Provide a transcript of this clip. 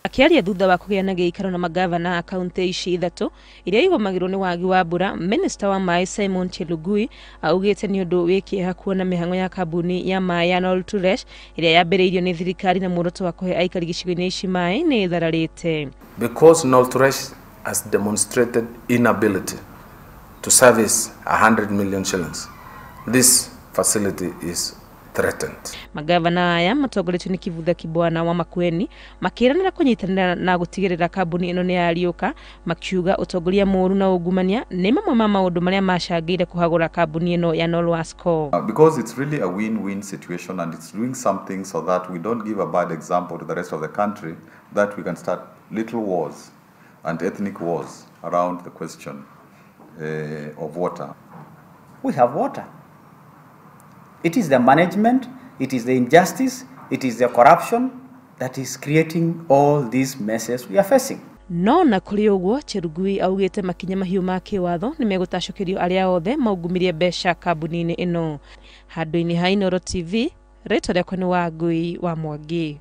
Akĩaria thutha wa kũgĩa na gĩikaro na magavana a kaunti ici ithatũ iria igũmagĩrwo nĩ wagi wa mbura, minista wa maĩ Simon Chelugui augĩte nĩ ũndũ wĩ kĩeha kuona mĩhang'o ya kambuni ya maĩ ya Nolturesh ĩrĩa yambĩrĩirio nĩ thirikari na muoroto wa kũhe aikari gĩcigo-inĩ ici maĩ nĩ ĩthararĩte. Because Nolturesh has demonstrated inability to service 100 million shillings, this facility is threatened. Magavana aya matongoretio nĩ Kivutha Kibwana wa Makueni makĩranĩra kũnyitanĩra na gũtigĩrĩra kambuni ĩno nĩ yariũka, makiuga ũtongoria mũũru na ungumania nĩ mamwe ma maũndũ marĩa macangĩire kũhagũra kambuni ĩno ya Nolwasco. Because it's really a win-win situation and it's doing something so that we don't give a bad example to the rest of the country, that we can start little wars and ethnic wars around the question of water. We have water. It is the management, it is the injustice, it is the corruption that is creating all these messes we are facing. No na kũrĩ ũguo, Chelugui augĩte makinya mahiũ ma kĩwatho nĩ megũtacũkĩrio arĩa othe maungumirie mbeca kambuni-inĩ ĩno. Handũ-inĩ ha Inooro TV, rĩtwa rĩakwa nĩ Wangui wa Mwangi.